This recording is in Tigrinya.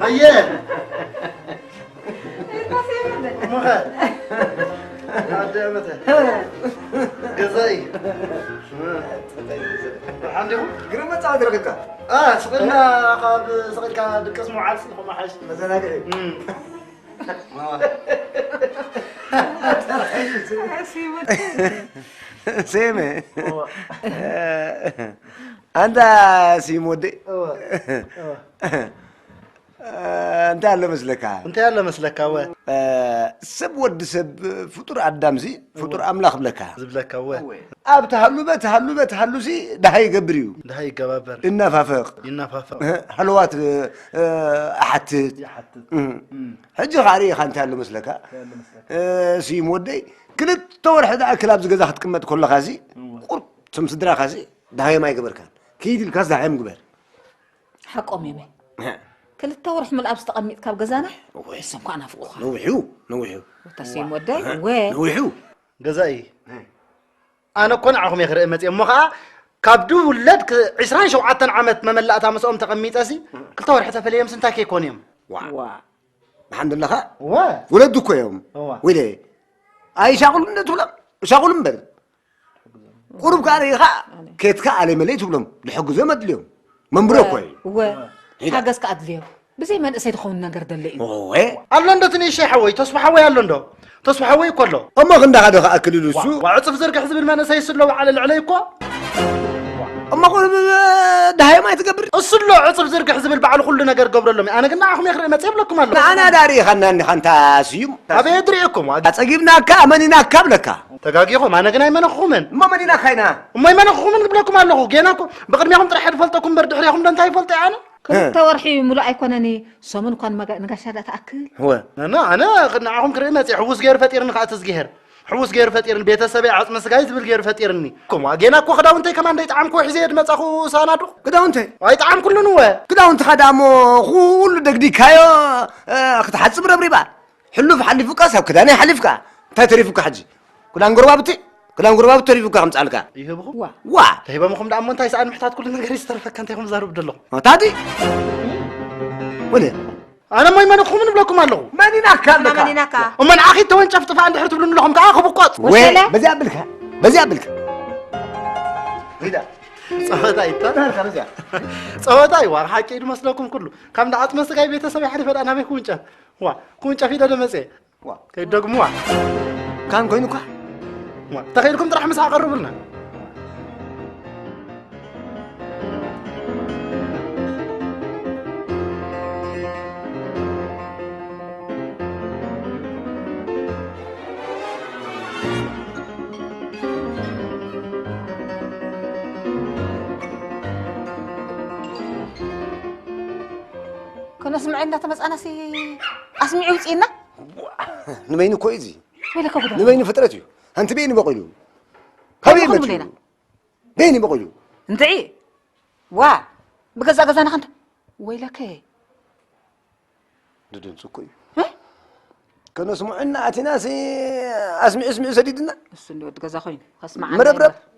ኣየ! እሞኸ? ኣደ መተ። ገዛኢ። ሓንዲኹም? ግርም መጻወቲ ረኺብካ። ኣ፣ ስቕ ኢልና ካብ፣ ስቕ ኢልካ ድቅስ ምውዓል ስኢኹም ሓሽ። መዘናግዒ። እም። ሴመ። እዋ። ኣንታ ሲም ወደይ። እዋ። እዋ። እንታይ ኣሎ መስለካ? እንታይ ኣሎ መስለካ? እወ። ሰብ ወዲ ሰብ ፍጡር ኣዳምሲ ፍጡር ኣምላኽ ብለካ። ዝብለካ፣ እወ። ኣብ ተሃሉበ፣ ተሃሉበ፣ ተሃሉሲ ደሃይ ይገብር እዩ። ደሃይ ይገባበር። ይናፋፈቕ። ይናፋፈቕ። ሃለዋት፣ ኣሓትት። ይሓትት። እም። እም። ሕጂ ኸኣ ርኢኻ እንታይ ኣሎ መስለካ? እንታይ ኣሎ መስለካ? ስዩም ወደይ፣ ክልተ ወርሒ ዝኣክል ኣብዚ ገዛ ክትቅመጥ ከለኻሲ፣ እወ። ቁርብ፣ እቶም ስድራኻሲ፣ ደሃዮም ኣይገበርካን። ኪድ ኢልካስ ደሃዮም ግበር። ሓቆም እዮም። ክልተ ወርሒ ምልኣብ ዝተቐሚጥካ ኣብ ገዛና፣ እወ። ንሶም ከኣ ናፍቑኻ። ነዊሑ፣ ነዊሑ። ወታ ስዩም ወደይ፣ እወ። ነዊሑ። ገዛኢ። ኣነ እኮ ንዓኹም እየ ክርኢ መፅየ። እሞ ኸዓ ካብ ድውለድ ክ-፣ ዕስራን ሸውዓተን ዓመት መመላእታ ምስኦም ተቐሚጠሲ፣ ክልተ ወርሒ ተፈለዮምሲ እንታይ ከይኮኑ እዮም? ዋ። ዋ። ብሓንዲ ኣለኻ? እወ። ወለዱ እኮ እዮም። እወ። ወይለ፣ ኣይሻቕሉን ዶ ትብሎም? ሻቕሉ እምበር። ቁሩብ ከኣ ርኢኻ፣ ኣነ። ኬትካ ኣለይ መለይ ትብሎም። ድሕግዞም ኣድልዮም። መንብሮ እኮ እዩ። እወ። ሂዳ። ሓገዝ ከኣ ኣድልዮም። ብዘይ መንእሰይ ትኸውን ነገር ደለ እዩ። እወ። ኣሎ እንዶ እቲ ንእሽተይ ሓወይ፣ ተስፋ ሓወይ ኣሎ እንዶ? ተስፋ ሓወይ እኮ ኣሎ። እሞ ክንዳኻ ዶ ክኣክል ኢሉ እሱ? ዋ፣ ዋ፣ ዕጽፍ ዝርግሕ ዝብል መንእሰይ ስሎ በዓለ ልዕለይ እኮ። እሞ ቁሩብ ደሃዮም ኣይትገብር? እሱ ኣሎ ዕጽፍ ዝርግሕ ዝብል ባዕሉ ኩሉ ነገር ገብረሎም እዩ። ኣነ ግን ንዓኹም እየ ክርኢ መጽእ ይብለኩም ኣለኹ። ንኣና ዳ ርኢኻና እኒኻ ኣንታ ስዩም? ኣበይ ድሪእኩም? ኣጸጊብናካ፣ ኣመኒናካ ብለካ። ተጋጊኹም፣ ኣነ ግን ኣይመነኹኹምን። እሞ መኒናካ ኢና። እሞ ኣይመነኹኹምን ክብለኩም ኣለኹ። ጌና እኮ ብቕድሚኹም ጥራሕ ድፈልጠኩም እምበር ድሕሬኹም ዶ እንታይ ይፈልጦ እየ ኣነ? ክልተ ወርሒ ምሉእ ኣይኮነን፣ ሰሙን እኳ ንመጋ-፣ ንጋሻ ዳ ትኣክል። እወ። ኣነ፣ ኣነ ንዓኹም ክርኢ መጽየ፣ ሕዉስ ገይሩ ፈጢርኒ ከኣ እቲ እዝግሄር። ሕዉስ ገይሩ ፈጢርኒ፣ ቤተሰበይ ዓጽመ ስጋይ ዝብል ገይሩ ፈጢርኒ። ከምኡ ጌና እኮ ክዳውንተይ ከማን ደይጠዓምኩ ሒዘ እየ ድመጻኹ ሳናዱቕ። ክዳውንተይ? ኣይጠዓምኩሉን እወ። ክዳውንትኻ ደኣ እሞ ኩሉ ደግዲካዮ፣ እ፣ ክትሓጽብ ረብሪባ። ሕሉፍ ሓሊፉካ፣ ሳብ ክዳነይ ሓሊፍካ። እንታይ ተሪፉካ ሕጂ? ክዳን ጎረባብቲ? ክዳን ጎረባብቲ ተሪፉካ ከምጻልካ። ይህብኹም? ዋ። ዋ! ተሂቦምኹም ደኣ እሞ እንታይ ሰኣን ምሕታት ኩሉ ነገር ይስተርፈካ፣ እንታይ ኢኹም ዛረቡ ደለኹም? ታዲ? ወለ? ኣነ እሞ ይመንኹምን እብለኩም ኣለኹ። መኒናካ ኣለካ? መኒናካ። እሞ ንዓኺ ተወንጨፍ ጥፋ እንድሕር ትብሉኒ ኣለኹም ከኣ ክብቆጽ። ወ-፣ ወሸለ? በዚኣ ብልካ፣ በዚኣ ብልካ። ሪዳ። ጸወታ ይታ? በዚኣ። ጸወታ እዩ፣ ዋ፣ ሓቂ እዩ ዝመስለኩም ኩሉ። ካብ እንዳ ዓጽመ ስጋይ ቤተሰብ ይሓልፈ ደኣ ናበይ ክውንጨፍ? ዋ፣ ክውንጨፍ ኢለ ዶ መጽየ? ዋ። ከይደግሙዋ። ካን ኮይኑኳ? ዋ፣ ተኸኢልኩም ጥራሕ ምሳሕ ቀርቡልና። ከነስምዐ እናተመጻናሲ ኣስሚዑ ውፅእና። ንበይኑ እኮ እዩ እዚ። ወይለከ ጉዳ። ንበይኑ ፍጥረት እዩ። ኣንቲ በይኑ በቂሉ። ካበይ ከመይ መፂኡ? ክንብል ኢና? በይኑ በቂሉ። እንድዒ። ዋ፣ ብገዛእ ገዛና ከንተ-፣ ወይለከ። ድድምፂ እኮ እዩ። እ? ከነስምዑ እና ኣቲናሲ ኣስሚዑ ኣስሚዑ ሰዲድና። እሱ እንዲ ወዲ ገዛ ኮይኑ ከስምዓና መረብረብ። ይግበር።